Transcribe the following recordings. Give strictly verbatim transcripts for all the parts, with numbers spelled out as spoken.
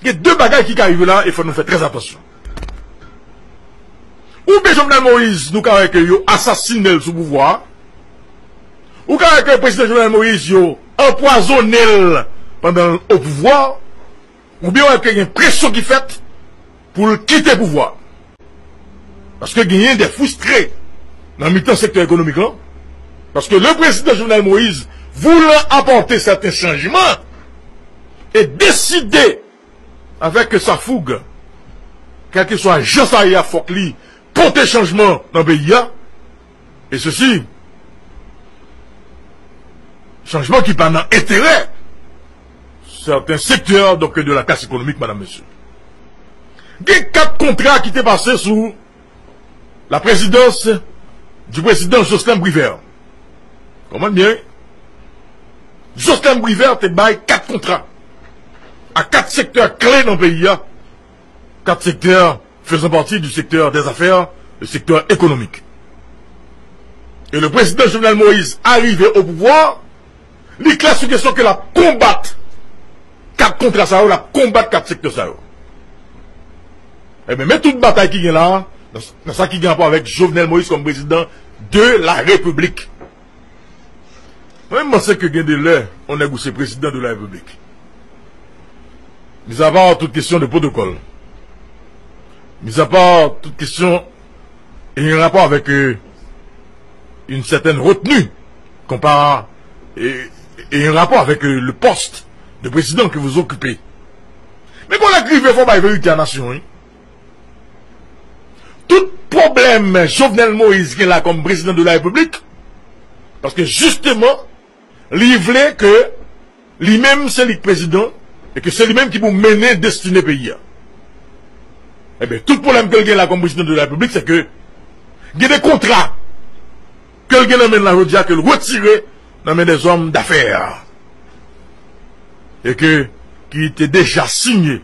Gen de bagay ki ka rive la e fò nou fè trè atansyon. Oubyen Jovenel Moïse, nou ka wè ke yo asasinen l sou pouvwa a. Ou ka wè ke prezidan Jovenel Moïse, yo anpwazonnen l pandan l o pouvwa. Oubyen wè ke gen presyon ki fèt pou l kite pouvwa. Paske genyen de fristre nan mitan sektè ekonomik lan. Paske le président Jovenel Moïse, voulant apporter certains changements, e deside, avec sa fougue, kèlkeswa jan sa ye a, fòk li pote chanjman nan peyi a. E sesi, chanjman ki pa nan enterè sèten sektè, donk, de la klas ekonomik, madam, mesye. Gen kat kontra ki te pase sou la présidence du président Jocelyn Privert. Konprann byen, wi. Jocelyn Privert te bay kat kontra a kat sektè kle nan peyi a. Kat sektè faisant partie du secteur des affaires, le secteur économique. Et le président Jovenel Moïse, arrivé au pouvoir, li klè sou kesyon ke l ap konbat kat kontra sa yo, l ap konbat kat sektè sa yo. Ebyen, men tout batay ki gen la, nan, nan sa ki gen rapò avèk Jovenel Moïse kòm prezidan de la Repiblik. Mwen menm, m panse ke gen de lè, yon nèg ou se prezidan de la Repiblik. Mis à part toute question de protocole, mis à part toute question ayant rapport avec euh, une certaine retenue, qu'on par, et, et un rapport avec euh, le poste de président que vous occupez. Men kon lè k rive, fò bay verite a nasyon, wi. Tout pwoblèm Jovenel Moïse gen la kòm prezidan de la Repiblik, paske jisteman, li vle ke li menm se li k prezidan, e ke se li menm ki pou mennen destine peyi a. Ebyen, tout pwoblèm ke l gen la kòm prezidan de la Repiblik, se ke gen de kontra ke l gen nan men l la jodi a, ke l retire nan men dèzòm dafè, e ke, ki te deja sinye,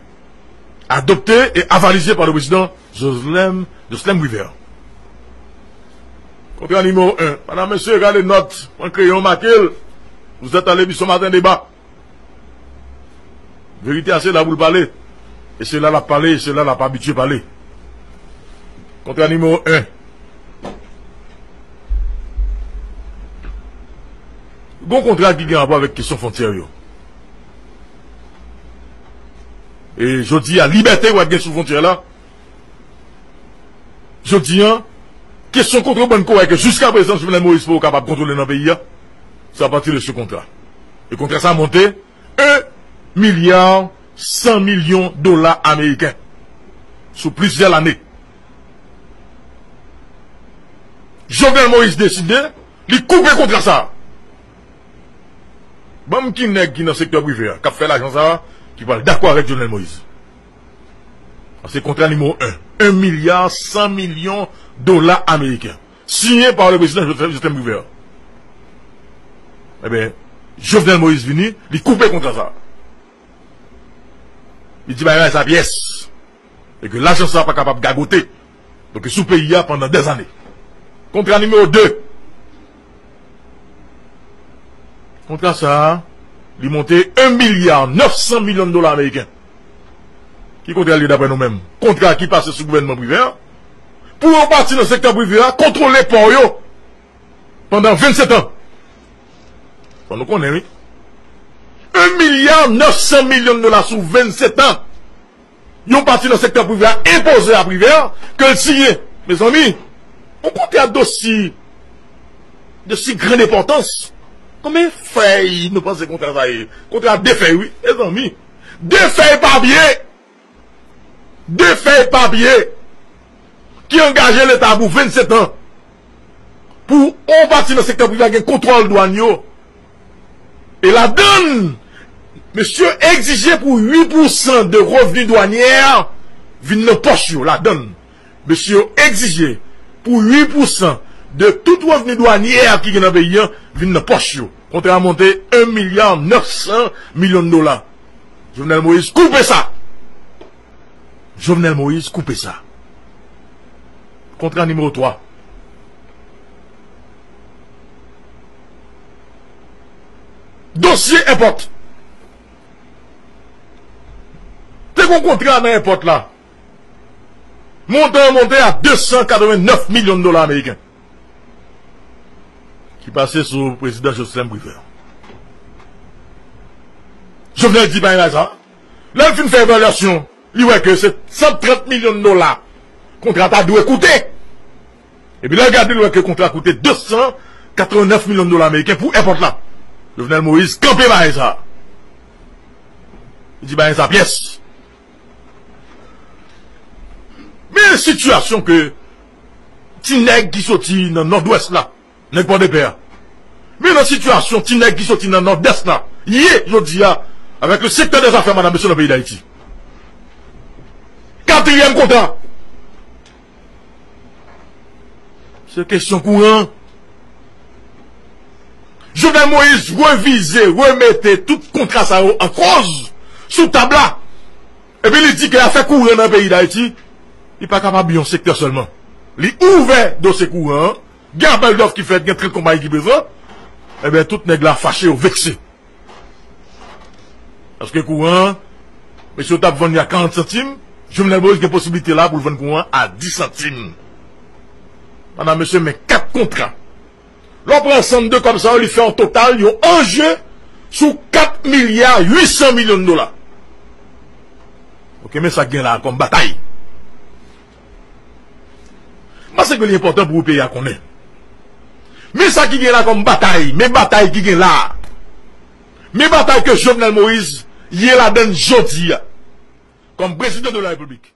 adopté et avalisé par le président Joslem, Joslem Privert. Kontra nimewo en. Madam, mesye, gade nòt. Pran kreyon, make l. Vous êtes à l'émission Matin Débat. Verite a se la pou l pale. E se la l ap pale, e se la l ap abitye pale. Kontra nimewo en. Gon kontra ki gen rapò avèk kesyon fwontyè yo. E jodi a, libète w ap gen sou fwontyè la. Jodi a, kesyon kontrebann ke w wè ke jiska prezan Jovenel Moïse poko kapab kontwole nan peyi a, se apati de se kontra. E kontra sa monte en milya san milyon dola ameriken sou plizyè lane. Jovenel Moïse deside, li koupe kontra sa. Ban m ki nèg ki nan sektè prive a, k ap fè lajan sa a, ki pral dakò avèk Jovenel Moïse. Se kontra nimewo en. En milya san milyon dola ameriken. Siyen pa le prezidan Jovenel Moïse. Ebyen, Jovenel Moïse vini, li koupe kontra sa. Li di bagay sa pyès. E ke lajan sa pa kapab gagote. Donk, sou peyi a pandan dèzane. Kontra nimewo de. Kontra sa a, li monte en milya nèf san milyon dola ameriken. Ki kontra l ye daprè nou menm? Kontra ki pase sou gouvènman prive a, pou yon pati nan sektè prive a kontwole pò yo pandan vennsetan. Fò nou konnen, wi. En milya nèf san milyon dola sou vennsetan. Yon pati nan sektè prive a enpoze a Privert ke l siyen. Mezanmi, yon kontra dosi, dosi grann enpòtans. Konbyen fèy nou panse kontra sa ye? Kontra de fèy, wi, mezanmi. De fèy papye. De fèy papye ki angaje Leta pou vennsetan. Pou yon pati nan sektè prive a gen kontwòl dwàn yo. E ladann, mesye yo egzije pou uit pousan de revni dwanyè vin nan pòch yo. Ladann, mesye yo egzije pou uit pousan de tout revni dwanyè ki gen nan peyi a vin nan pòch yo. Kontra a monte en milya nèf san milyon dola. Jovenel Moïse koupe sa. Jovenel Moïse koupe sa. Kontra nimewo twa. Dosye enpòt. Te Pou kontra nan èpòt la, montan an monte a de san katrevennnèf milyon dola ameriken ki pase sou prezidan Jocelerme Privert. Jovenel di pa gen sa. Lè l fin fè evalyasyon, li wè ke se san trant milyon dola kontra ta dwe koute. Epi lè l gade, l wè ke kontra koute de san katrevennnèf milyon dola ameriken pou èpòt la. Jovenel Moïse kanpe bagay sa. Li di bagay sa pyès. Men sitiyasyon ke ti nèg ki soti nan Nòdwès la, nèg Pòdepè a. Men nan sitiyasyon ti nèg ki soti nan Nòdès la ye jodi a, avèk le sektè dèzafè, madanm, mesye, nan peyi Dayiti. Katriyèm kontra. Se kesyon kouran. Jovenel Moïse revize, remete tout kontra sa yo an koz sou tab la. Epi li di ke afè kouran nan peyi Dayiti, li pa kapab yon sektè sèlman. Li ouvè dosye kouran an, gen apèl dòf ki fèt, gen trant konpayi ki prezan. Ebyen, tout nèg la fache, yo vekse. Paske kouran an, mesye yo t ap vann li a karant santim, Jovenel Moïse gen posiblite la pou l vann kouran an a dis santim. Madanm, mesye, men kat kontra. Lè w pran ansanm de kòb sa yo, li fè yon total, yon anje sou kat milya uit san milyon dola. Oke, men sa k gen la kòm batay. M panse ke li enpòtan pou peyi a konnen. Men sa ki gen la kòm batay, men batay ki gen la. Men batay ke Jovenel Moïse ye ladann jodi a, kòm prezidan de la repiblik.